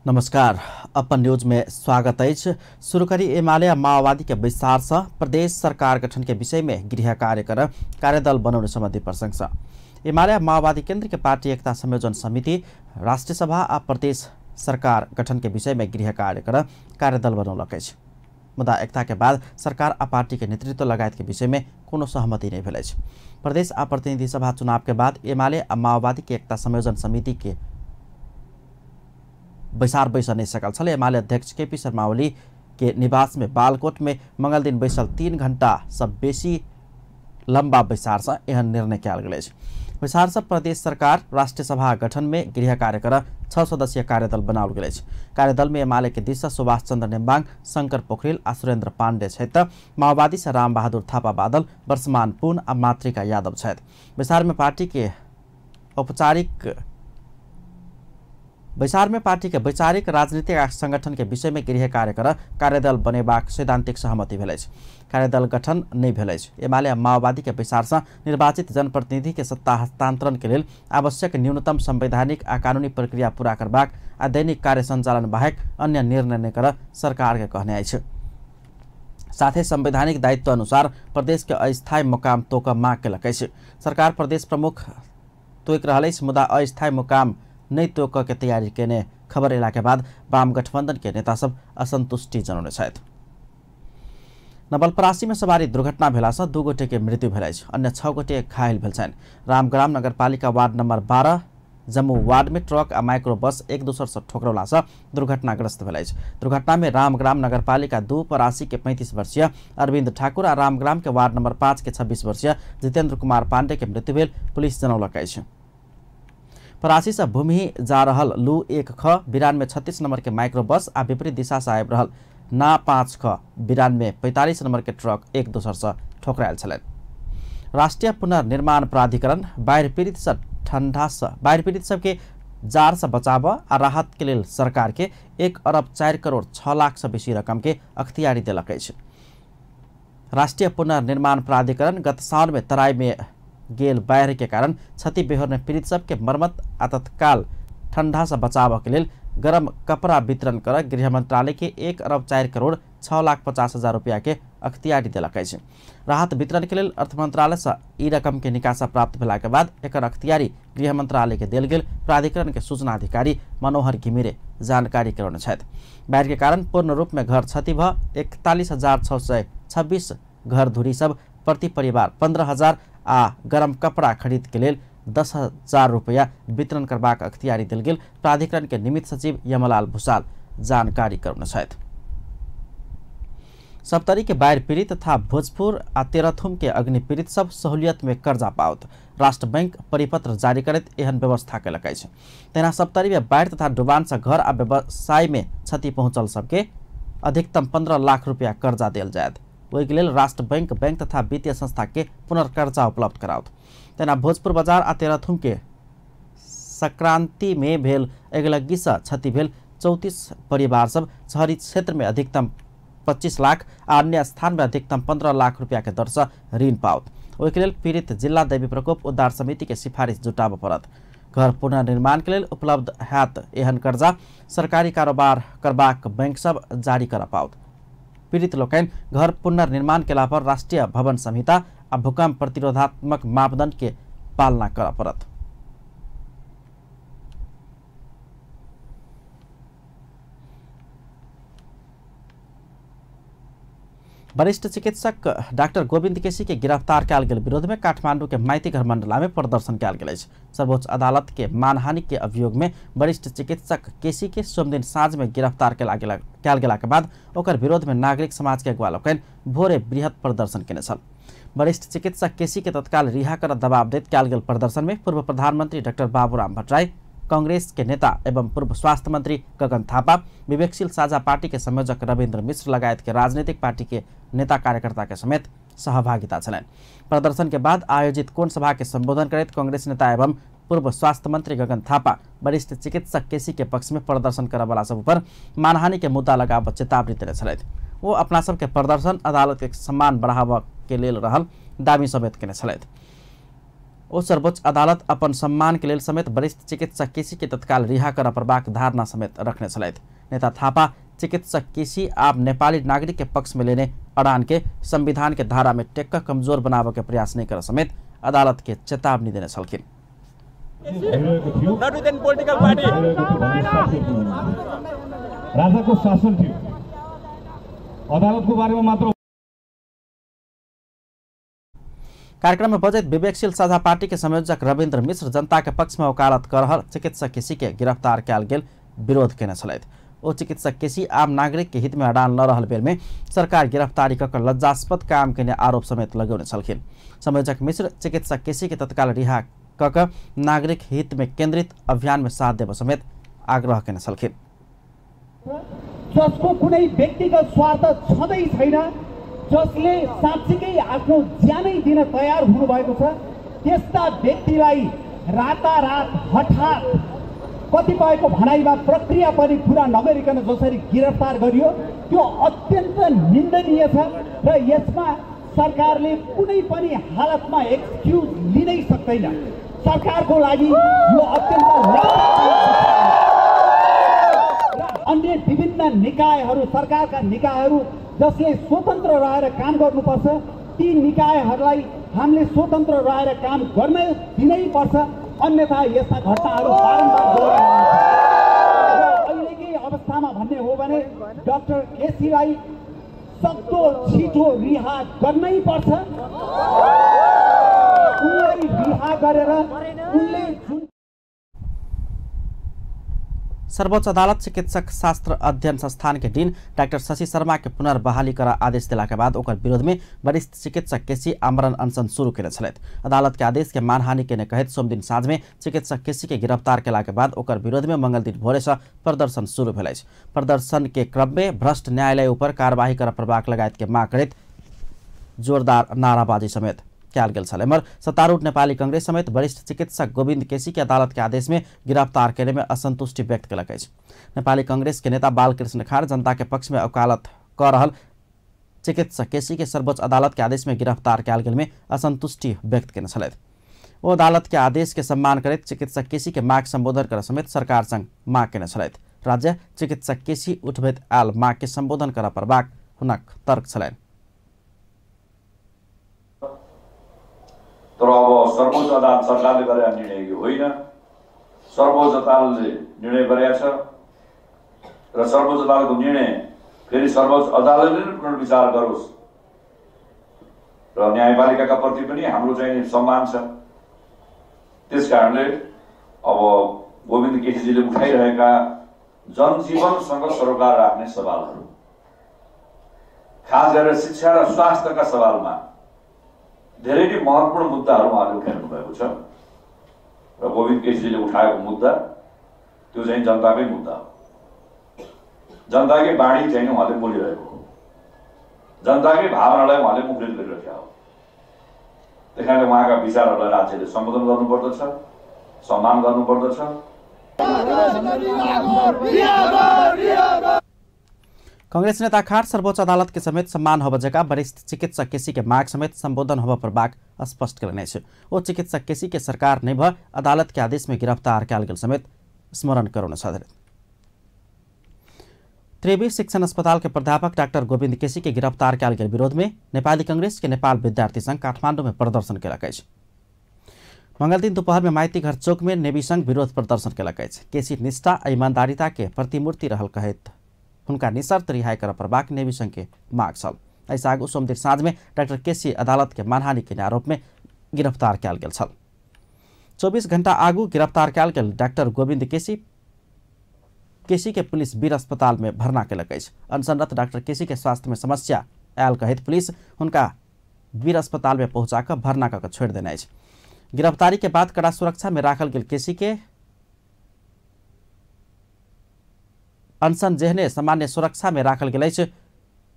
नमस्कार, अपन न्यूज में स्वागत अछि। शुरू करी एमाले माओवादी के बैसार से प्रदेश सरकार गठन के विषय में गृह कार्य कर कार्यदल बनाउने सम्बन्धी प्रसंग से एमाले माओवादी केंद्र के पार्टी एकता संयोजन समिति राष्ट्रीय सभा आ प्रदेश सरकार गठन के विषय में गृह कार्य कर कार्यदल बनौलक अछि। मुदा एकता के बाद सरकार आ पार्टी के नेतृत्व लगायत के विषय में कोनो सहमति नहीं भेल अछि। प्रदेश आ प्रतिनिधि सभा चुनाव के बाद एमाले आ माओवादी के एकता संयोजन समिति के बैसार बैस नहीं सकल छल। एमाले अध्यक्ष केपी शर्मा ओली के निवास में बालकोट में मंगल दिन बैसल 3 घंटा सब बेसी लंबा बैसार से एहन निर्णय कयल गेल अछि। बैसार से प्रदेश सरकार राष्ट्रीय सभा गठन में गृह कार्य कर 6 सदस्यीय कार्यदल बनाओल गेल अछि। कार्यदल में एमाले के दिस से सुभाष चंद्र नेम्बाङ, शंकर पोखरेल आ सुरेंद्र पांडे छथि। माओवादी से राम बहादुर थापा बादल, वर्षमान पुन आ मातृका यादव छथि। बैसार में पार्टी के औपचारिक बैसार में पार्टी के वैचारिक राजनीतिक आ संगठन के विषय में गृह कार्य कर कार्यदल बनेबाक सैद्धांतिक सहमति भेल अछि। कार्यदल गठन नहीं भेल अछि। एमाले आ माओवादी के बैसार से निर्वाचित जनप्रतिनिधि के सत्ता हस्तांतरण के लेल आवश्यक न्यूनतम संवैधानिक आ कानूनी प्रक्रिया पूरा करबाक आ दैनिक कार्य संचालन बाहेक अन्य निर्णय नहि कर सरकार के कहने अछि। साथे संवैधानिक दायित्व अनुसार प्रदेश के अस्थायी मुकाम तोक माग केलक अछि। सरकार प्रदेश प्रमुख तोकि रहल अछि, मुदा अस्थायी मुकाम नहीं तोक के तैयारी केने खबर एला के बाद वाम गठबंधन के नेता सब असंतुष्टि जनौने छथि। नवलपरासी में सवारी दुर्घटना भेला से 2 गोटे के मृत्यु भेल अछि, अन्य 6 गोटे घायल भेल छनि। रामग्राम नगरपालिका वार्ड नंबर 12 जम्मू वार्ड में ट्रक आ माइक्रो बस एक दोसर से ठोकरौला से दुर्घटनाग्रस्त भेल अछि। दुर्घटना में रामग्राम नगरपालिका 2 परासी के 35 वर्षीय अरविंद ठाकुर आ रामग्राम के वार्ड नंबर 5 के 26 वर्षीय जितेंद्र कुमार पांडे के मृत्यु भेल पुलिस जनौलक अछि। परासी से भूमि जा रहल लू 1 ख 92 36 नंबर के माइक्रो बस आ विपरीत दिशा से आबि रहल ना 5 ख 92 45 नंबर के ट्रक एक दोसर से ठोकरायल छलनि। राष्ट्रीय पुनर्निर्माण प्राधिकरण बाढ़ि पीड़ित से ठंडा से बाढ़ि पीड़ित सबके जार से बचाव आ राहत के लेल सरकार के 1 अरब 4 करोड़ 6 लाख से बेसी रकम के अख्तियारी देलक अछि। राष्ट्रीय पुनर्निर्माण प्राधिकरण गत साउन में तराई में गेल बाढ़ि के कारण क्षति बेहोरने पीड़ित सबके मरम्मत आ तत्काल ठंडा से बचाव के लेल गरम कपड़ा वितरण कर गृह मंत्रालय के 1 अरब 4 करोड़ 6 लाख 50 हजार रुपया के अख्तियारी देलक अछि। राहत वितरण के लेल अर्थ मंत्रालय से ई रकम के निकासा प्राप्त भेला के बाद एकर अख्तियारी गृह मंत्रालय के देल गेल प्राधिकरण के सूचना अधिकारी मनोहर घिमिरे जानकारी करौने छथि। बाढ़ि के कारण पूर्ण रूप में घर क्षति भ 41,626 घर धुरी सब प्रति परिवार 15,000 आ गरम कपड़ा खरीद के लेल 10,000 रुपया वितरण करबाक अख्तियारी देल गेल प्राधिकरण के निमित्त सचिव यमलाल भूषाल जानकारी करौने छथि। सप्तरी के बाढ़ि पीड़ित तथा भोजपुर आ तेरथुम के अग्नि पीड़ित सब सहूलियत में कर्जा पाओत राष्ट्र बैंक परिपत्र जारी करैत एहन व्यवस्था केलक अछि। तहिना सप्तरी में बाढ़ि तथा डुबान से घर आ व्यवसाय में क्षति पहुंचल सबके अधिकतम 15 लाख रुपया कर्जा देल जायत। ओहिके लेल राष्ट्र बैंक बैंक तथा वित्तीय संस्था के पुनर्कर्जा उपलब्ध कराओत। तहिना भोजपुर बजार आ तेरथुम के संक्रांति में भेल अगिलग्गी से क्षति भेल 34 परिवार सब शहरी क्षेत्र में अधिकतम 25 लाख आ अन्य स्थान में अधिकतम 15 लाख रुपया के दर से ऋण पाओत। ओहिके लेल पीड़ित जिला दैवी प्रकोप उद्धार समिति के सिफारिश जुटाबऽ पड़त। घर पुनर्निर्माण के लेल उपलब्ध हैत एहन कर्जा सरकारी कारोबार करबाक बैंक सब जारी कर पाओत। पीड़ित लोकनि घर पुनर्निर्माण केला पर राष्ट्रीय भवन संहिता आ भूकंप प्रतिरोधात्मक मापदंड के पालना करऽ पड़त। वरिष्ठ चिकित्सक डाक्टर गोविंद केसी के गिरफ्तार कयल गेल विरोध में काठमांडू के माइतीघर मंडला में प्रदर्शन कयल गेल अछि। सर्वोच्च अदालत के मानहानि के अभियोग में वरिष्ठ चिकित्सक केसी के सोमदिन साँझ में गिरफ्तार कयल गेला के बाद ओकर विरोध में नागरिक समाज के अगुवा लोकनि भोरे बृहत प्रदर्शन केने छल। वरिष्ठ चिकित्सक केसी के तत्काल रिहा कर दबाव दैत कयल गेल प्रदर्शन में पूर्व प्रधानमंत्री डाक्टर बाबूराम भट्टराई, कांग्रेस के नेता एवं पूर्व स्वास्थ्य मंत्री गगन थापा, विवेकशील साझा पार्टी के संयोजक रविन्द्र मिश्र लगायत के राजनीतिक पार्टी के नेता कार्यकर्ता के समेत सहभागिता छलनि। प्रदर्शन के बाद आयोजित कोण सभा के संबोधन करैत कांग्रेस नेता एवं पूर्व स्वास्थ्य मंत्री गगन थापा वरिष्ठ चिकित्सक केसी के पक्ष में प्रदर्शन करऽवला सब पर मानहानि के मुद्दा लगाबऽ चेतावनी देने छलथि। ओ अपना सबके प्रदर्शन अदालत के सम्मान बढ़ाबऽ के लेल रहल दावी समेत केने छलथि। ओ सर्वोच्च अदालत अपन सम्मान के लेल समेत वरिष्ठ चिकित्सक केसी के तत्काल रिहा कर पड़बाक धारणा समेत रखने छलथि। नेता थापा चिकित्सक केसी आब नेपाली नागरिक के पक्ष में लेने अड़ान के संविधान के धारा में टेक कर कमजोर बनावे के प्रयास नहीं कर समेत अदालत के चेतावनी देने छलखिन। राजाको शासन थियो, अदालतको बारेमा मात्र। कार्यक्रम में बजैत विवेकशील साझा पार्टी के संयोजक रविन्द्र मिश्र जनता के पक्ष में वकालत कर रहल चिकित्सक केसी के गिरफ्तार कयल गेल विरोध केने छलथि। ओ चिकित्सक केसी आम नागरिक के हित में अड़ान न रहल बेर में सरकार गिरफ्तारी कऽ कऽ लज्जास्पद काम केने आरोप समेत लगौने छलखिन। संयोजक मिश्र चिकित्सक केसी के तत्काल रिहा कऽ कऽ नागरिक हित में केंद्रित अभियान में साथ देब समेत आग्रह केने छलखिन। जसको कुनै व्यक्तिगत स्वार्थ छँदै छैन, जसले साँच्चीकै आफ्नो ज्यानै दिन तयार हुनुभएको छ, त्यस्ता व्यक्तिलाई रातारात हठात कतिपयको भनाइमा प्रक्रिया पनि पुरा नगरिकन जसरी गिरफ्तार गरियो त्यो अत्यन्त निन्दनीय छ र यसमा सरकारले कुनै पनि हालतमा एक्सक्युज लिनै सक्दैन। सरकारको लागि यो अत्यन्त र अन्य विभिन्न निकायहरू, सरकारका निकायहरू जसले स्वतन्त्र रहेर काम गर्नुपर्छ, ती निकायहरूलाई हामीले स्वतन्त्र रहेर काम गर्न दिनै पर्छ, अन्यथा यस्ता घटनाहरू बारम्बार दोहोऱ्याइन्छ। अहिलेकै अवस्थामा भन्ने हो भने डाक्टर केसीलाई सक्दो छिटो रिहा गर्नै पर्छ। उनलाई रिहा गरेर उनले जुन सर्वोच्च अदालत चिकित्सक शास्त्र अध्ययन संस्थान के डीन डाक्टर शशि शर्मा के पुनर्बहाली कर आदेश दिला के बाद ओकर विरोध में वरिष्ठ चिकित्सक केसी आमरण अनशन शुरू केने छलथि। अदालत के आदेश के मानहानि केने कहैत सोमदिन साँझ में चिकित्सक केसी के गिरफ्तार केला के बाद ओकर विरोध में मंगलदिन भोरे से प्रदर्शन शुरू भेल अछि। प्रदर्शन के क्रम में भ्रष्ट न्यायालय ऊपर कार्यवाही कर पड़बाक लगायत के मांग करैत जोरदार नाराबाजी समेत कयल गेल छल। एम्हर सत्तारूढ़ नेपाली कांग्रेस समेत वरिष्ठ चिकित्सक गोविंद केसी के अदालत के आदेश में गिरफ्तार करे में असंतुष्टि व्यक्त केलक अछि। नेपाली कांग्रेस के नेता बालकृष्ण खाड़ जनता के पक्ष में वकालत कऽ रहल चिकित्सक केसी के सर्वोच्च अदालत के आदेश में गिरफ्तार कयल गेल में असंतुष्टि व्यक्त केने छलथि। ओ अदालत के आदेश के सम्मान करैत चिकित्सक केसी के माग सम्बोधन कर समेत सरकार संग माग केने छलथि। राज्य चिकित्सक केसी उठबैत आयल माग के सम्बोधन करऽ पड़बाक हुनक तर्क छलनि। तर अब सर्वोच्च अदालत सरकारले गरेका निर्णय यो होइन, सर्वोच्च अदालतले निर्णय गरेका छ र सर्वोच्च अदालतको निर्णय फेरि सर्वोच्च अदालतले नै पुनर्विचार गरोस् र न्यायपालिकाका प्रति पनि हाम्रो चाहिँ सम्मान छ। त्यस कारणले अब गोविन्द केसीजीले उठाइरहेका जनजीवनसँग सरोकार राख्ने सवालहरू, खास गरेर शिक्षा र स्वास्थ्यका सवालमा धेरै नै महत्त्वपूर्ण मुद्दाहरू उहाँले उठाइरहनु भएको छ र गोविन्द केसीजीले उठाएको मुद्दा त्यो चाहिँ जनताकै मुद्दा हो, जनताकै बाणी चाहिँ उहाँले बोलिरहेको हो, जनताकै भावनालाई उहाँले मुखरित गरिरहेको हो। त्यस कारणले उहाँका विचारहरूलाई राज्यले सम्बोधन गर्नुपर्दछ, सम्मान गर्नुपर्दछ। कांग्रेस नेता खाड़ सर्वोच्च अदालत के समेत सम्मान होब जका वरिष्ठ चिकित्सक केसी के माग समेत संबोधन होब पड़बाक स्पष्ट कयलनि अछि। ओ चिकित्सक केसी के सरकार नहि भ अदालत के आदेश में गिरफ्तार कयल गेल समेत स्मरण करौने छथि। त्रिवी शिक्षण अस्पताल के प्राध्यापक डाक्टर गोविंद केसी के गिरफ्तार कयल गेल विरोध में नेपाली कांग्रेस के नेपाल विद्यार्थी संघ काठमाडौँ में प्रदर्शन केलक अछि। मंगलदिन दोपहर में माइतीघर चौक में नेवी संघ विरोध प्रदर्शन केलक अछि। केसी निष्ठा आ ईमानदारिता के प्रतिमूर्ति रहल कहैत हुनका निशर्त रिहाई कर पड़बाक नेवी संघ के माग छल। एहिसँ आगू सोमदिन साँझ में डाक्टर केसी अदालत के मानहानि के आरोप में गिरफ्तार कयल गेल छल। 24 घंटा आगू गिरफ्तार कयल गेल डाक्टर गोविंद केसी के पुलिस वीर अस्पताल में भर्ना केलक अछि। अनशनरत डाक्टर केसी के स्वास्थ्य में समस्या आयल कहैत पुलिस हुनका वीर अस्पताल में पहुंचा कऽ भर्ना कऽ छोड़ि देने अछि। गिरफ्तारी के बाद कड़ा सुरक्षा में राखल गेल केसी के अनशन जेहने सामान्य सुरक्षा में राखल गेल अछि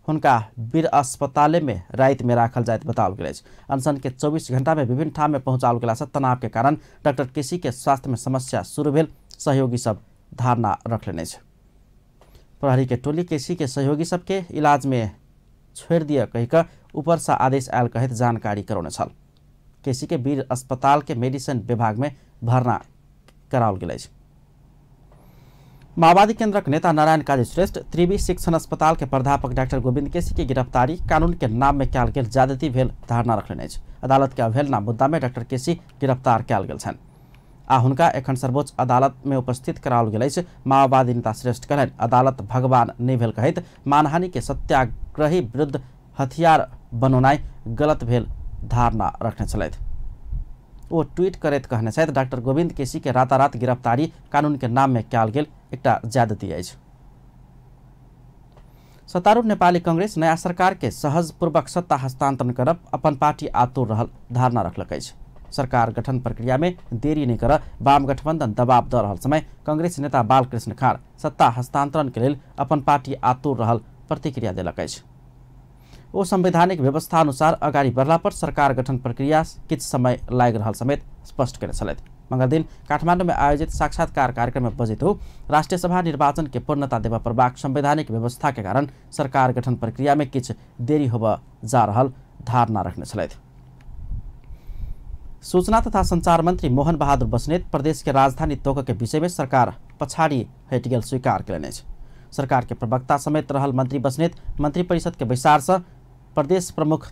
हुनका वीर अस्पताल में राति में राखल जाइत बताओल गेल अछि। अनशन के 24 घंटा में विभिन्न ठाम में पहुंचाओल गेला से तनाव के कारण डाक्टर केसी के स्वास्थ्य में समस्या शुरू भेल सहयोगी सब धारणा रखलेने अछि। प्रहरी के टोली केसी के सहयोगी सबके इलाज में छोड़ि दिअ कहि कऽ ऊपर से आदेश आयल कहैत जानकारी करौने छल। केसी के वीर अस्पताल के मेडिसिन विभाग में भर्ना कराओल गेल अछि। माओवादी केंद्रक नेता नारायण काजी श्रेष्ठ त्रिवी शिक्षण अस्पताल के प्राध्यापक डाक्टर गोविंद केसी के गिरफ्तारी कानून के नाम में कयल गेल ज्यादती भेल धारणा रखलनि अछि। अदालत के अवहेलना मुद्दा में डाक्टर केसी गिरफ्तार कयल गेल छनि आ हुनका एखन सर्वोच्च अदालत में उपस्थित कराओल गेल अछि। माओवादी नेता श्रेष्ठ कहलनि अदालत भगवान नहि भेल कहैत मानहानि के सत्याग्रही विरुद्ध हथियार बनौनाइ गलत भेल धारणा रखने छलथि। ओ ट्वीट करैत कहने छथि डाक्टर गोविंद केसी के रातारात गिरफ्तारी कानून के नाम में कयल गेल एकटा ज्यादती अछि। सत्तारूढ़ नेपाली कांग्रेस नया सरकार के सहजपूर्वक सत्ता हस्तांतरण करब अपन पार्टी आतुर रहल धारणा रखलक अछि। सरकार गठन प्रक्रिया में देरी नहीं कर वाम गठबंधन दबाव द रहल समय कांग्रेस नेता बालकृष्ण खाड़ सत्ता हस्तांतरण के लेल अपन पार्टी आतुर रहल प्रतिक्रिया देलक अछि। ओ संवैधानिक व्यवस्था अनुसार अगाडि बढ़ला पर सरकार गठन प्रक्रिया किछु समय लागि रहल समेत स्पष्ट कयने छलथि। मंगलदिन काठमाडौँ में आयोजित साक्षात्कार कार्यक्रम में बजैत ओ राष्ट्रिय सभा निर्वाचन के पूर्णता देबय पड़बाक संवैधानिक व्यवस्था के कारण सरकार गठन प्रक्रिया में किछु देरी होबय जा रहल धारणा रखने छलथि। सूचना तथा संचार मंत्री मोहन बहादुर बस्नेत प्रदेश के राजधानी तोक के विषय में सरकार पछाड़ी हटि गेल स्वीकार कयलनि अछि। सरकार के प्रवक्ता समेत रहल मंत्री बस्नेत मंत्रिपरिषद के बैसार से प्रदेश प्रमुख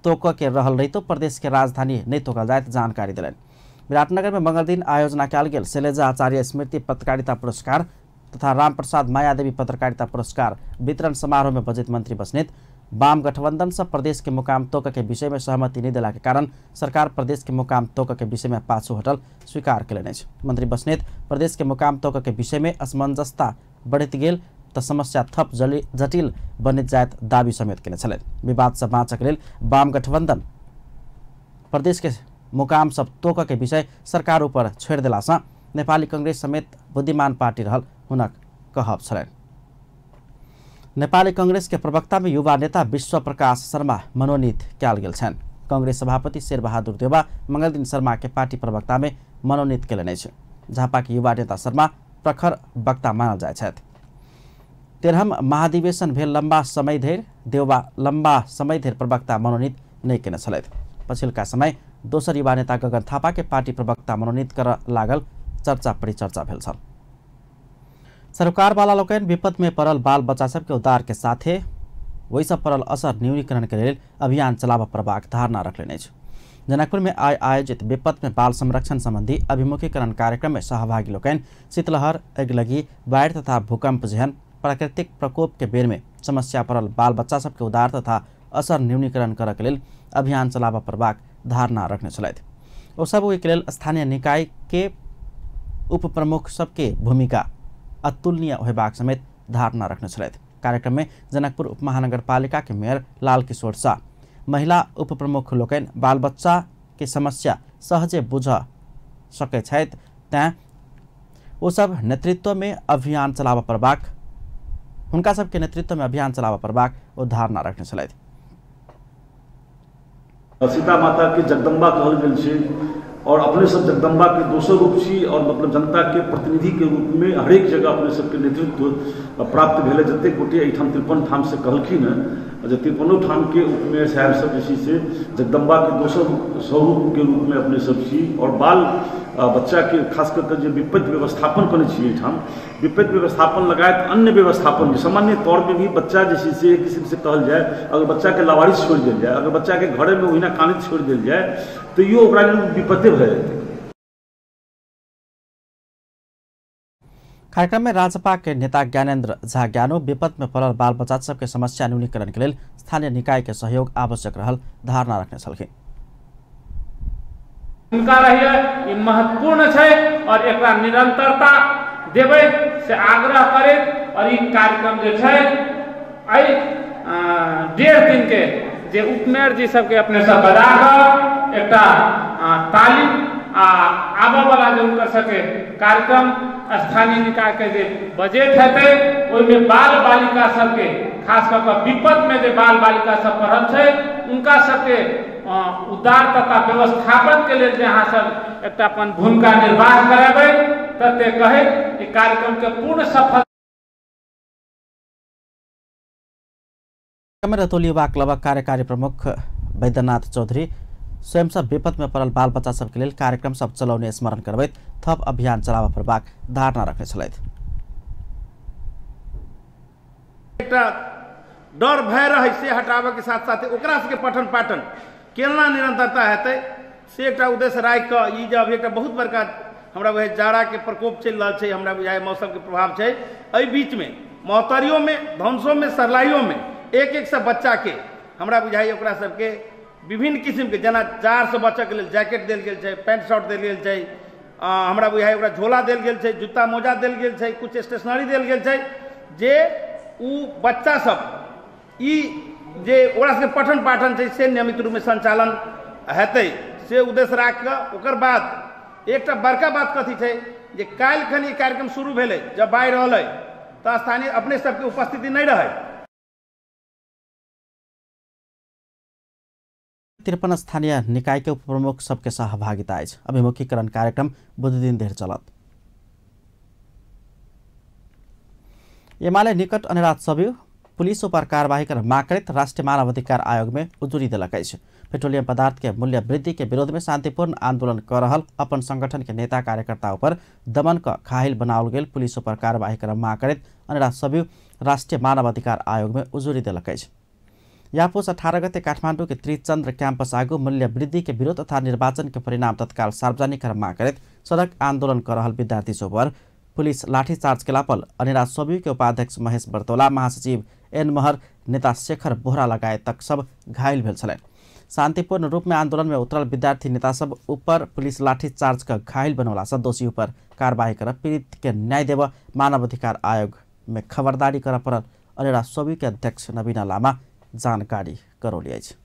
तोक के रहल रहितो प्रदेश के राजधानी नहीं तोकल जायत जानकारी दिलनि। विराटनगर में मंगलदिन आयोजना कयल गेल शैलजा आचार्य स्मृति पत्रकारिता पुरस्कार तथा रामप्रसाद मायादेवी पत्रकारिता पुरस्कार वितरण समारोह में बजैत मंत्री बस्नेत वाम गठबंधन से प्रदेश के मुकाम तोक के विषय में सहमति नहीं दिला के कारण सरकार प्रदेश के मुकाम तोक के विषय में पाछू हटल स्वीकार कयलनि अछि। मंत्री बस्नेत प्रदेश के मुकाम तोक के विषय में असमंजसता बढ़ैत गेल त समस्या थप जटिल बनैत जायत दावी समेत कयने छलथि। विवाद से बाँचक लेल वाम गठबंधन प्रदेश के मुकाम सब तोक के विषय सरकार ऊपर छोड़ि देलासँ नेपाली कांग्रेस समेत बुद्धिमान पार्टी रहल हुनक कहब छलनि। नेपाली कांग्रेस के प्रवक्ता में युवा नेता विश्व प्रकाश शर्मा मनोनीत कयल गेल छनि। कांग्रेस सभापति शेरबहादुर देउवा मंगलदिन शर्मा के पार्टी प्रवक्ता में मनोनीत कयलनि अछि। झापा के युवा नेता शर्मा प्रखर वक्ता मानल जाइत छथि। 13म महाधिवेशन भेल लंबा समय धरि देउवा लंबा समय धरि प्रवक्ता मनोनीत नहि कयने छलथि। पछिलका समय दोसर युवा नेता गगन थापा के पार्टी प्रवक्ता मनोनीत कर लागल चर्चा परिचर्चा भेल छल। सरकारवाला लोकनि विपद में पड़ल बाल बच्चा सबके उद्धार के साथे ओहिसँ पड़ल असर न्यूनीकरण के लेल अभियान चलाबय पड़बाक धारणा रखलनि अछि। जनकपुर में आइ आयोजित विपद में बाल संरक्षण संबंधी अभिमुखीकरण कार्यक्रम में सहभागी लोकनि शीतलहर, अगिलगी, बाढ़ि तथा भूकंप जेहन प्राकृतिक प्रकोप के बेर में समस्या पड़ल बाल बच्चा सबके उद्धार तथा असर न्यूनीकरण करऽ के लेल अभियान चलाबय पड़बाक धारणा रखने छलथि। ओ सब ओहिके लेल स्थानीय निकाय के उप प्रमुख सबके भूमिका अतुलनीय होयबाक समेत धारणा रखने छलथि। कार्यक्रम में जनकपुर उपमहानगरपालिका के मेयर लाल किशोर शाह महिला उप प्रमुख लोकनि बाल बच्चा के समस्या सहजे बुझ सकै छथि, तैं ओ सब नेतृत्व में अभियान चलाबय पड़बाक हुनका सबके नेतृत्व में अभियान चलाबय पड़बाक ओ धारणा रखने छलथि। सीता माता के जगदम्बा कहल गेल छै और अपने सब जगदम्बा के दोसर रूप छी और मतलब जनता के प्रतिनिधि के रूप में हरेक जगह अपने सबके नेतृत्व प्राप्त भेलै। जतेक गोटे एहिठाम 53 ठाम से कहलखिन हँ जे 53 ठाम के उपमेयर साहेब सब जे छै से जगदम्बा के दोसर स्वरूप के रूप में अपने सब छी और बाल बच्चा के खास करके जे विपत्ति व्यवस्थापन करै छी एहिठाम विपत्ति व्यवस्थापन लगायत अन्य व्यवस्थापन सामान्य तौर पर भी बच्चा जे छै से एक किस्म से कहल जाए अगर बच्चा के लावारिस छोड़ि देल जाए, अगर बच्चा के घरे में ओहिना कानैत छोड़ि देल जाए तैयो ओकरा लेल विपत्ति भए जेतै। कार्यक्रम में राजपा के नेता ज्ञानेन्द्र झा ज्ञानो विपद में पड़ल बाल बच्चा सबके समस्या न्यूनीकरण के लेल स्थानीय निकाय के सहयोग आवश्यक रहल धारणा रखने छलखिन। भूमिका रहिए ई महत्वपूर्ण छै और एकरा निरंतरता देबै से आग्रह करैत और ई कार्यक्रम जे छै एहि 1.5 दिन के जे उपमेयर जी सबके अपने सब बजा कऽ एकटा तालीम आ आबऽ वाला जे हुनकर सबके कार्यक्रम स्थानीय निकाय के जे बजट हेतै ओहिमे बाल बालिका सबके खास कऽ कऽ विपद में जे बाल बालिका सब पड़ल छै उनका सबके उद्धार तथा व्यवस्थापन के लेल जे अहाँ सब एकटा अपन भूमिका निर्वाह करेबै तते कहैत ई कार्यक्रम के पूर्ण सफल। रतौली युवा क्लबक कार्यकारी प्रमुख वैद्यनाथ चौधरी स्वयं सब विपद में पड़ल बाल बच्चा सबके लेल कार्यक्रम सब चलाउने स्मरण करबैत थप अभियान चलाबऽ पड़बाक धारणा रखने छलथि। एकटा डर भय रहै से हटाबऽ के साथ साथ ओकरा सबके पठन पाठन केना निरंतरता हेतै से एकटा उद्देश्य राखि कऽ ई जब एकटा बहुत बड़का हमरा बुझाइ जाड़ाके प्रकोप चलि रहल छै, हमरा बुझाइ मौसमके प्रभाव छै, एहि बीचमे महोत्तरियोमे धनसोमे सरलाहियोमे एक एक सए बच्चाके हमरा बुझाइ ओकरा सबके विभिन्न किसिमके जेना जाड़सँ बचऽके लेल जैकेट देल गेल छै, पैंट शर्ट देल गेल छै, हमरा बुझाइ ओकरा झोला देल गेल छै, जूता मोजा देल गेल छै, कुछ स्टेशनरी देल गेल छै, जे उ बच्चा सब ई जे ओकरा सबके पठन पाठन छै से नियमित रूपमे संचालन हेतै से उद्देश्य राखि कऽ। ओकर बाद एकटा बड़का बात कथी छै जे काल्हि खन ई कार्यक्रम शुरू भेलै, जब बाढ़ि रहलै तऽ स्थानीय अपने सबके उपस्थिति नहि रहै। 53 स्थानीय निकाय के उपप्रमुख सबके सहभागिता अछि। अभिमुखीकरण कार्यक्रम बुध दिन धरि चलत। एमाले निकट अनिराज सबिउ पुलिस ऊपर कारवाही कर माग करैत राष्ट्रीय मानवाधिकार आयोग में उजुरी देलक अछि। पेट्रोलियम पदार्थ के मूल्य वृद्धि के विरोध में शांतिपूर्ण आंदोलन कर रहल अपन संगठन के नेता कार्यकर्ता ऊपर दमन क घायल बनाओल गेल पुलिस ऊपर कारवाही कर माग करैत अनिराज सबिउ राष्ट्रीय मानवाधिकार आयोग में उजुरी देलक अछि। यापुस 18 गते काठमाडौँ के त्रिचन्द्र क्याम्पस आगू मूल्य वृद्धि के विरोध तथा निर्वाचन के परिणाम तत्काल सार्वजनिक कर माग करैत सड़क आंदोलन कर रहल विद्यार्थी सब पर पुलिस लाठीचार्ज केला पर अनिराज सबिउ के उपाध्यक्ष महेश बर्तौला, महासचिव एन महर, नेता शेखर बोहरा लगायत तक सब घायल भेल छलनि। शांतिपूर्ण रूप में आंदोलन में उतरल विद्यार्थी नेता सब ऊपर पुलिस लाठीचार्ज क घायल बनौला सँ दोषी ऊपर कारवाही कर पीड़ित के न्याय देव मानवाधिकार आयोग में खबरदारी कर पड़ल अनिराज सबिउ के अध्यक्ष नवीना लामा जानकारी करौली अछि।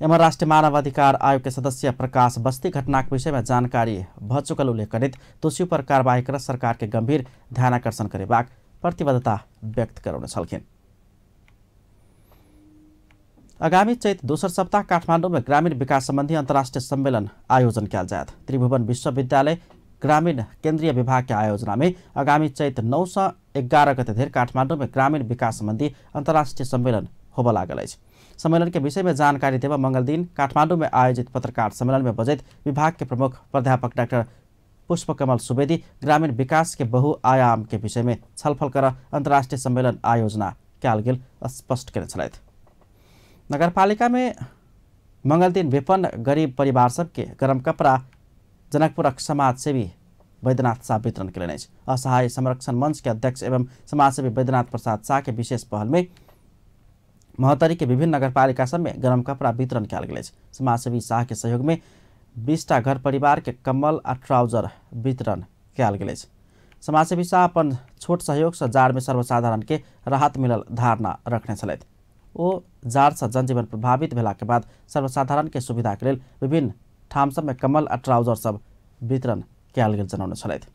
एम्हर राष्ट्रीय मानवाधिकार आयोग के सदस्य प्रकाश बस्ती घटनाक विषय में जानकारी भ चुकल उल्लेख करैत दोषी पर कारवाही कर सरकार के गंभीर ध्यानाकर्षण करेबाक प्रतिबद्धता व्यक्त करौने छलखिन। आगामी चैत दोसर सप्ताह काठमाडौँ में ग्रामीण विकास संबंधी अंतर्राष्ट्रीय सम्मेलन आयोजन कयल जायत। त्रिभुवन विश्वविद्यालय ग्रामीण केंद्रीय विभाग के आयोजना में आगामी चैत 9 से 11 गते धरि काठमाडौँ में ग्रामीण विकास संबंधी अंतर्राष्ट्रीय सम्मेलन होबऽ लागल अछि। सम्मेलन के विषय में जानकारी देव मंगल दिन काठमाडौँ में आयोजित पत्रकार सम्मेलन में बजैत विभाग के प्रमुख प्राध्यापक डाक्टर पुष्पकमल सुवेदी ग्रामीण विकास के बहुआयाम के विषय में छलफल कर अंतर्राष्ट्रीय सम्मेलन आयोजना कयल गेल स्पष्ट केने छलथि। नगरपालिका में मंगल दिन विपन्न गरीब परिवार सबके गरम कपड़ा जनकपुरक समाजसेवी वैद्यनाथ शाह वितरण केलनि अछि। असहाय संरक्षण मंच के अध्यक्ष एवं समाजसेवी वैद्यनाथ प्रसाद शाह के विशेष पहल में महोत्तरी के विभिन्न नगरपालिका सब में गरम कपड़ा वितरण कयल गेल अछि। समाजसेवी शाह के सहयोग में 20टा घर परिवार के कम्बल आ ट्राउजर वितरण कयल गेल अछि। समाजसेवी शाह अपन छोट सहयोग से जाड़ में सर्वसाधारण के राहत मिलल धारणा रखने छलथि। ओ जाड़ से जनजीवन प्रभावित भेला के बाद सर्वसाधारण के सुविधा के लेल विभिन्न ठाम सब में कम्बल आ ट्राउजर सब वितरण कयल गेल जनौने छलथि।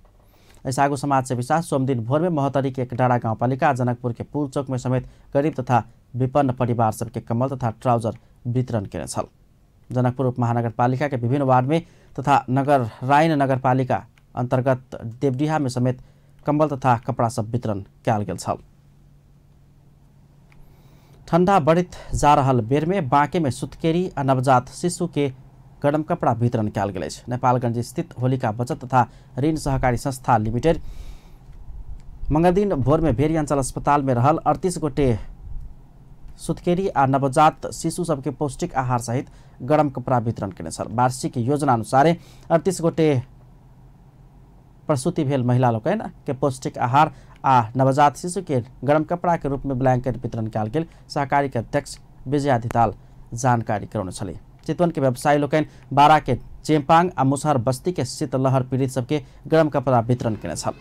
एहिसँ आगू समाजसेवी शाह सोमदिन भोर में महोत्तरी के एकडाँडा गाउँपालिका जनकपुर के पुल चौक में समेत गरीब तथा विपन्न परिवार सबके कम्बल तथा ट्राउजर वितरण केने छल। जनकपुर उपमहानगरपालिका के विभिन्न वार्ड में तथा नगर राइन नगरपालिका अंतर्गत देवडीहा में समेत कम्बल तथा कपड़ा सब वितरण कयल गेल छल। ठंडा बढ़ित जा रहल बेर में बांके में सुतकेरी आ नवजात शिशु के गरम कपड़ा वितरण कयल गेल अछि। नेपालगंज स्थित होलिका बचत तथा ऋण सहकारी संस्था लिमिटेड मंगलदिन भोर में भेरी अंचल अस्पताल में रहल 38 गोटे सुतकेरी आ नवजात शिशु सबके पौष्टिक आहार सहित गरम कपड़ा वितरण केने छल। वार्षिक योजना अनुसार 38 गोटे प्रसूति भेल महिला लोकनि के पौष्टिक आहार आ नवजात शिशु के गरम कपड़ा के रूप में ब्लैंकेट वितरण कयल गेल सहकारी के अध्यक्ष विजया धिताल जानकारी करौने छली। चितवन के व्यवसायी लोकनि बारा के चेम्पांग आ मुसहर बस्ती के शीतलहर पीड़ित सबके गरम कपड़ा वितरण केने छल।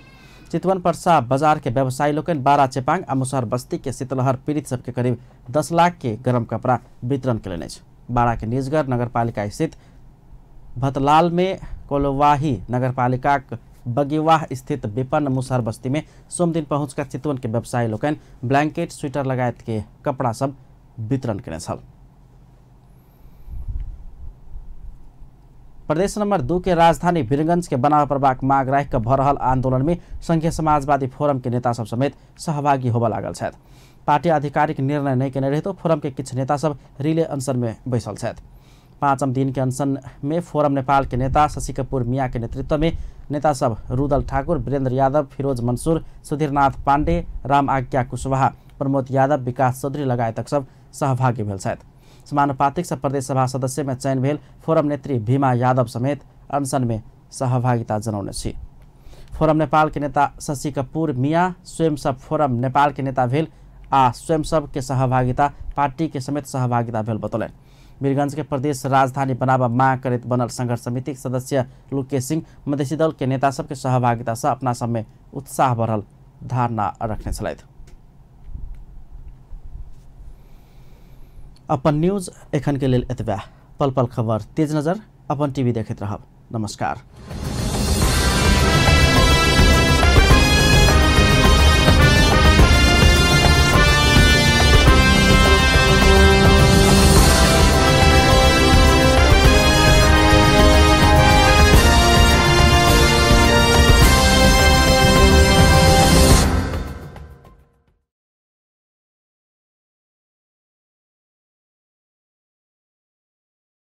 चितवन परसा बाजार के व्यवसायी लोकनि बारा चेपांग आ मुसहर बस्ती के शीतलहर पीड़ित सबके करीब 10 लाख के गरम कपड़ा वितरण केलनि अछि। बारा के निजगढ़ नगरपालिका स्थित भतलाल में कोलवाही नगरपालिकाक बगीवाह स्थित विपन्न मुसहर बस्ती में सोमदिन पहुंचकर चितवन के व्यवसायी लोकनि ब्लैंकेट स्वेटर लगायत के कपड़ा सब वितरण केने छल। प्रदेश नंबर 2 के राजधानी वीरगंज के बनाव पड़बाक माग राखि कऽ भऽ रहल आंदोलन में संघीय समाजवादी फोरम के नेता सब समेत सहभागी होबऽ लागल छथि। पार्टी आधिकारिक निर्णय नहीं केने रहितो फोरम के किछु नेता सब रिले अनशन में बैसल छथि। 5म दिन के अनशन में फोरम नेपाल के नेता शशि कपूर मियाँ के नेतृत्व में नेता सब रुदल ठाकुर, वीरेंद्र यादव, फिरोज मंसूर, सुधीरनाथ पांडे, राम आज्ञा कुशवाहा, प्रमोद यादव, विकास चौधरी लगायतक सब सहभागी भेल छथि। समानुपातिक से प्रदेश सभा सदस्य में चयन भेल फोरम नेत्री भीमा यादव समेत अनशन में सहभागिता जनौने छी। फोरम नेपाल के नेता शशि कपूर मियाँ स्वयं सब फोरम नेपाल के नेता भेल आ स्वयं सब के सहभागिता पार्टी के समेत सहभागिता भेल बतौलनि। वीरगंज के प्रदेश राजधानी बनाबऽ मांग करैत बनल संघर्ष समिति के सदस्य लुकेश सिंह मधेसी दल के नेता सबके सहभागिता से अपना सब में उत्साह बढ़ल धारणा रखने छलथि। अपन न्यूज एखन के लेल एतबे। पल पल खबर तेज नजर अपन टीवी देखैत रहब। नमस्कार।